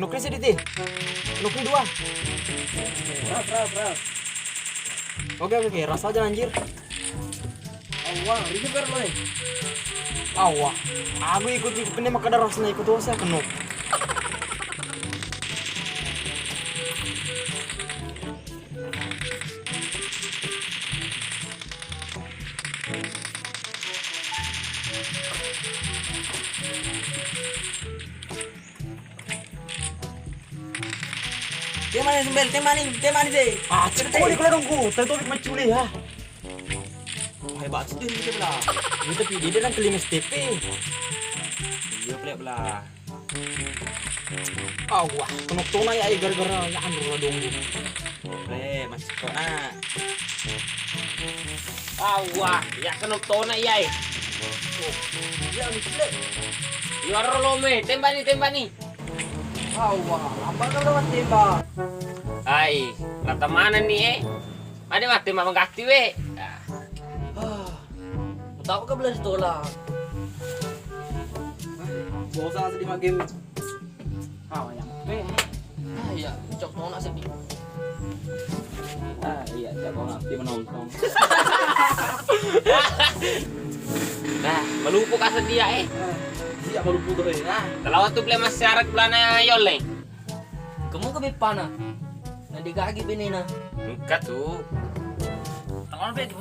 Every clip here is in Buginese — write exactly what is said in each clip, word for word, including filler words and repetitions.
Kenoknya sedih, Ti. Kenoknya dua. Ras, ras, ras. Oke, oke, oke. Ras aja, anjir. Awah, ribut kan lo, eh? Awah. Aku ikut, ikut kena makan ras na ikut dosa kenok. Temani sembel, temani, temani se. Ah, cek tadi kalau dongku, tadi topik maculi ya. Wah, hebat sih dia, dia belah. Ini tapi dia dan telinga S T P. Iya, pelek belah. Awah, kenok tona ya, gara-gara ya anu lah dongku. Pelek, masih kok nak. Awah, ya kenok tona ya. Oh, iya, pelek. Iya, ro lo me, tembak ni, tembak ni. Awah, apa kau lewat tembak? Ai, rata mana ni, eh? Ada mati mama gati we. Ah, tahu ke belas dolar? Bosan sedih makin. Ah, yang pe. Ah, iya, cok mau nak sedih. Ah, iya, cok mau nak dia menonton. Nah, melupu kak sedia, eh. Ah, iya, melupu tuh, eh. Ah. Kalau waktu beli masih arak belana yoleng. Kemu ke bepana? Nanti gagi benena. Engka tu. Tangan be tu.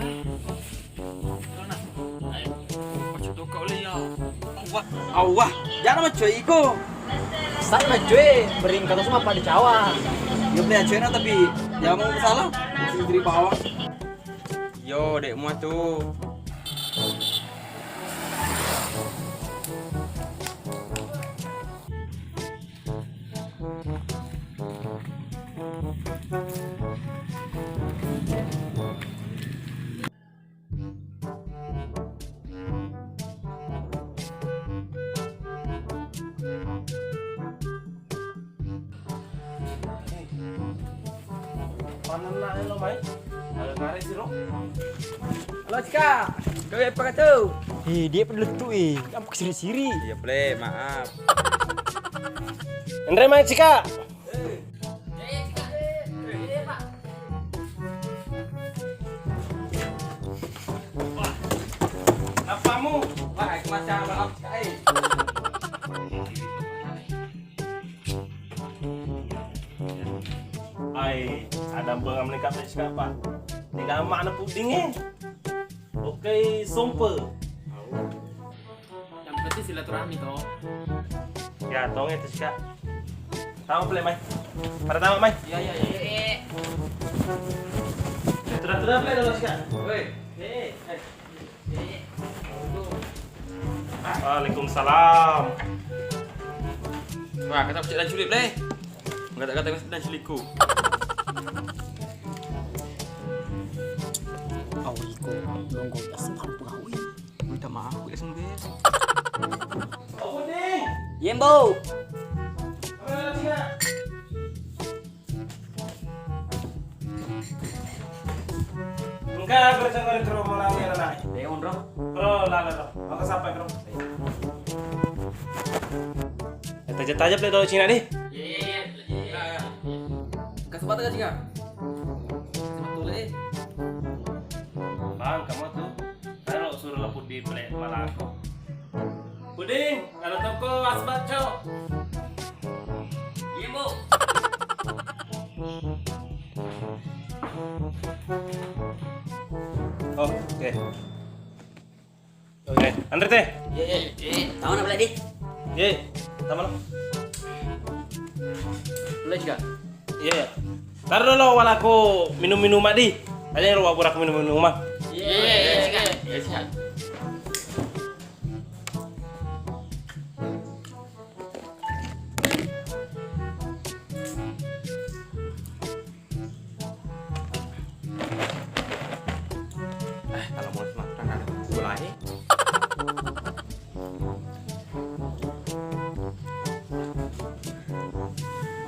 Ayo, pacu toka oleh ya. Awah. Awah, jangan macam iko. Sana macam, bering kata semua pada cawa. Dia punya cewek tapi jangan mau salah. Istri bawah. Yo, dek mua tu. Panenna elo mai. Ada ngarek siro. Halo, Cika. Kau apa kata? Eh, dia perlu tu eh. Apa siri-siri? Iya, Ple, maaf. Andre mai, Cika. Wah, apamu? Wah, aku masih abang aku, Cika, eh. Ai, ada bengang menikah, Cika, Pak. Tiga amak anak puding, eh. Oke, sompe. Yang penting silaturahmi, toh. Ya, tong itu, Cika. Tama, Ple, mai. Pada tama, mai. Iya, iya, iya. Sudah, sudah, Ple, dulu, Cika. Woi. Eh, eh. Waalaikumsalam. Wah, kata pecah dan culik, Ple. Kata-kata dan culikku. Awiko, nunggu asam pegawai. Minta maaf, aku S M B. Yembo. Engka bercengkol terus mau nanya nanya. Eh, onro. Bro, lala, bro. Maka sampai, bro. Eh, tajam-tajam deh dulu Cina deh. Iya, iya, iya. Iya, iya. Kasih mata gak, Cika? Kasih mata dulu, eh. Bang, kamu tuh. Taro suro la Puddi pale malako. Puding, taro toko asbak, Cok. Iya, Bu. Oke. Oke, anre teh. Iya, iya. Iya, tama na pale, Di. Iya, tama na. Boleh juga. Iya, iya. Taro lo walako minum-minum, Di. Aja lo waburaku minum-minum. Iya, iya, iya, sikat. Iya, sikat. Eh, kalau mau makan ada gulai.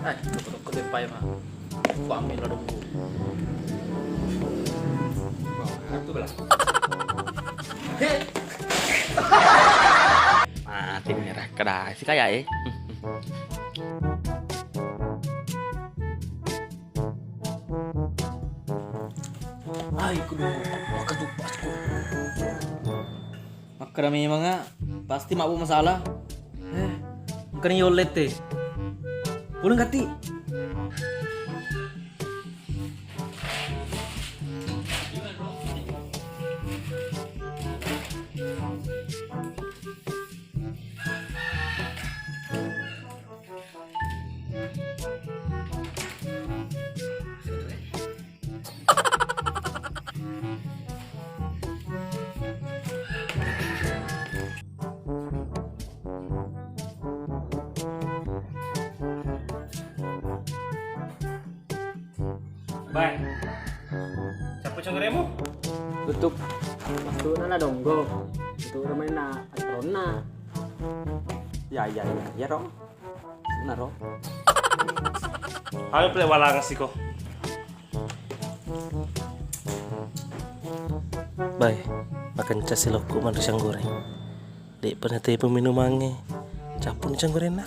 Eh, toko-toko depai mah. Ku ambil lah dong. Wah, itu belah. Mati merah kedai si kaya eh. Ai, kudu, maka tu pasku. Makkeda memang, ah, pasti mabbu masalah. Eh, engkani yollette. Puleng gatti. Bae. Siapa cengkeremu? Tutup. Masukna na donggo. Itu namanya atronna. Ya, ya, ya, ya, Rong. Naro. Ayo pale walang siko. Bae, makenca silokku manre pisang goreng. De'pa natepu minumangnge, cappuni pisang gorenna.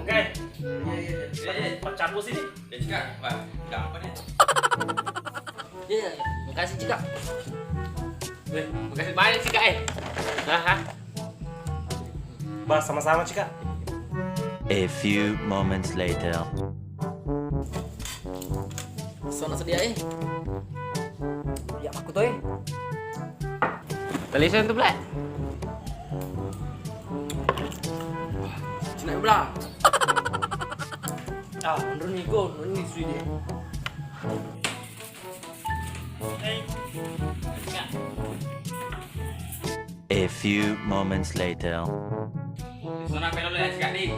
Oke. Iya, iya, iya. Iya, iya. Paccapu sini. Ya, Cika. Wah, gampang ya. Iya, iya, iya. Makasih, Cika. Weh, makasih banyak, Cika, eh. Aha. Bah, sama-sama, Cika. A few moments later. Sona sedia, eh. Ya, aku tuh, eh. Tali sen tu, Black. Cina, Black. Ah, menurut Niko, menurut Niko, dia. A few moments later. Sona pelo le sekali.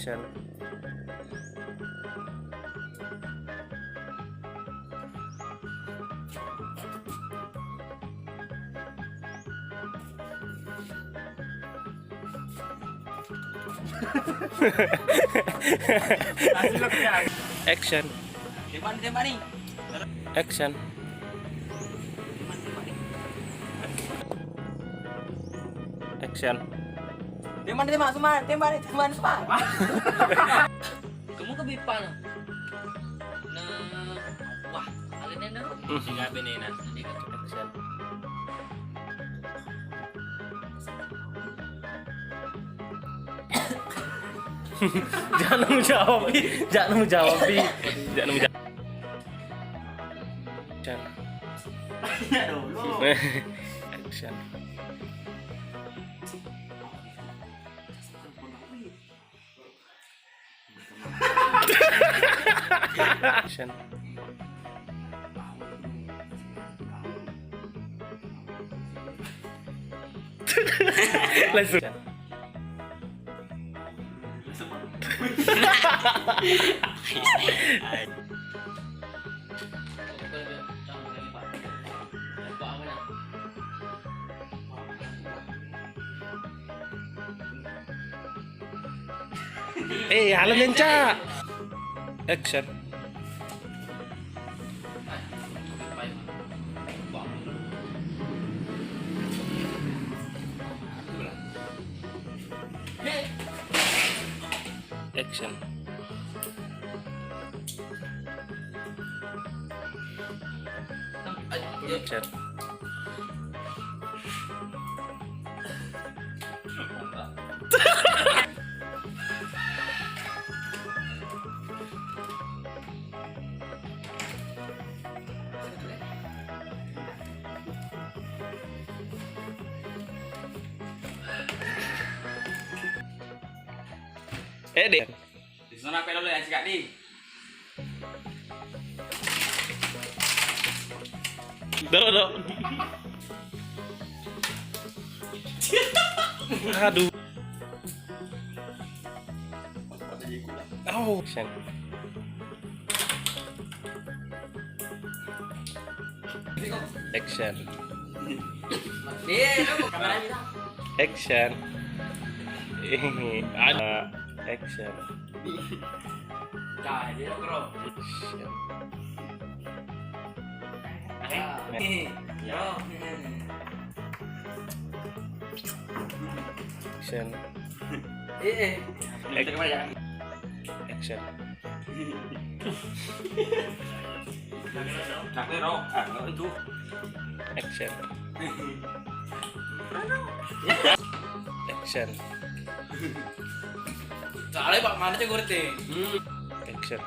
Action. Action. Action. Tembak, tembak, semua. Tembak, tembak, semua. Kamu ke Bipang? Nah, wah, kalian enak. Hmm. Tiga bini, nah. Action. Jangan menjawab, Bi. Jangan menjawab, Bi. Jangan menjawab. Action. Action. Action. Langsung. Eh, halo, Nenca. Action. Action. Action. Eh, deh. Di sana apa dulu ya, Cik Adi? Doro, doro. Aduh. Oh, action. Action. Action. Ada action. Action. Action. Action. Action. Salah, Pak, mana cek ngerti? Action.